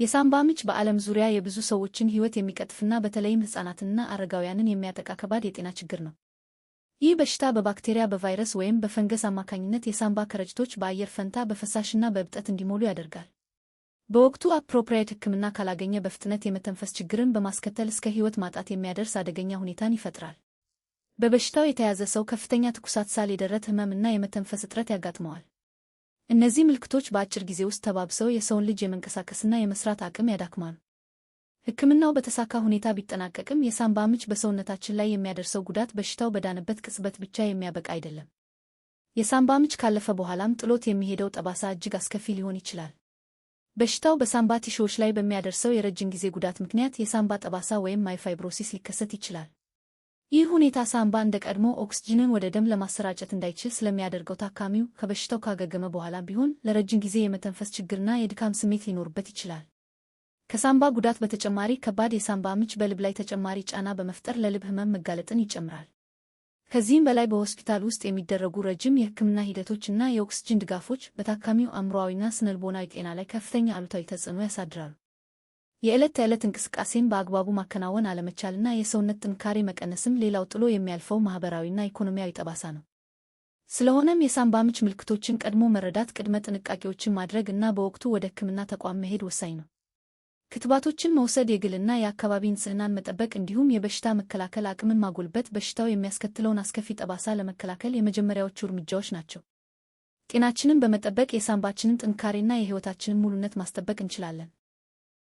የሳምባ ምች በዓለም ዙሪያ የብዙ ሰዎችን ሕይወት የሚቀጥፍና በተለይም ሕፃናትንና አረጋውያንን የሚያጠቃ ከባድ የጤና ችግር ነው። ይህ በሽታ በባክቴሪያ፣ በቫይረስ ወይም በፈንገስ አማካኝነት የሳምባ ከረጢቶች በአየር ፈንታ በፈሳሽና በእብጠት እንዲሞሉ ያደርጋል። በወቅቱ appropriate ሕክምና ካላገኘ በፍጥነት የመተንፈስ ችግርን በማስከተል እስከ ሕይወት ማጣት የሚያደርስ አደገኛ ሁኔታን ይፈጥራል። በበሽታው የተያዘ ሰው ከፍተኛ ትኩሳት፣ ሳል፣ የደረት ህመም እና የመተንፈስ እጥረት ያጋጥመዋል። እነዚህ ምልክቶች በአጭር ጊዜ ውስጥ ተባብሰው የሰውን ልጅ የመንቀሳቀስና የመስራት አቅም ያዳክማሉ። ሕክምናው በተሳካ ሁኔታ ቢጠናቀቅም የሳምባ ምች በሰውነታችን ላይ የሚያደርሰው ጉዳት በሽታው በዳነበት ቅጽበት ብቻ የሚያበቃ አይደለም። የሳምባ ምች ካለፈ በኋላም ጥሎት የሚሄደው ጠባሳ እጅግ አስከፊ ሊሆን ይችላል። በሽታው በሳምባ ቲሹዎች ላይ በሚያደርሰው የረጅም ጊዜ ጉዳት ምክንያት የሳምባ ጠባሳ ወይም myofibrosis ሊከሰት ይችላል። ይህ ሁኔታ ሳምባ እንደ ቀድሞ ኦክስጅንን ወደ ደም ለማሰራጨት እንዳይችል ስለሚያደርገው ታካሚው ከበሽታው ካገገመ በኋላ ቢሆን ለረጅም ጊዜ የመተንፈስ ችግርና የድካም ስሜት ሊኖርበት ይችላል። ከሳምባ ጉዳት በተጨማሪ ከባድ የሳምባ ምች በልብ ላይ ተጨማሪ ጫና በመፍጠር ለልብ ህመም መጋለጥን ይጨምራል። ከዚህም በላይ በሆስፒታል ውስጥ የሚደረጉ ረጅም የሕክምና ሂደቶች እና የኦክስጅን ድጋፎች በታካሚው አእምሮአዊና ስነልቦናዊ ጤና ላይ ከፍተኛ አሉታዊ ተጽዕኖ ያሳድራሉ። የዕለት ተዕለት እንቅስቃሴን በአግባቡ ማከናወን አለመቻልና የሰውነት ጥንካሬ መቀነስም ሌላው ጥሎ የሚያልፈው ማኅበራዊና ኢኮኖሚያዊ ጠባሳ ነው። ስለሆነም የሳምባ ምች ምልክቶችን ቀድሞ መረዳት፣ ቅድመ ጥንቃቄዎችን ማድረግ እና በወቅቱ ወደ ሕክምና ተቋም መሄድ ወሳኝ ነው። ክትባቶችን መውሰድ፣ የግልና የአካባቢ ንጽህናን መጠበቅ እንዲሁም የበሽታ መከላከል አቅምን ማጎልበት በሽታው የሚያስከትለውን አስከፊ ጠባሳ ለመከላከል የመጀመሪያዎቹ እርምጃዎች ናቸው። ጤናችንን በመጠበቅ የሳምባችንን ጥንካሬና የሕይወታችንን ሙሉነት ማስጠበቅ እንችላለን።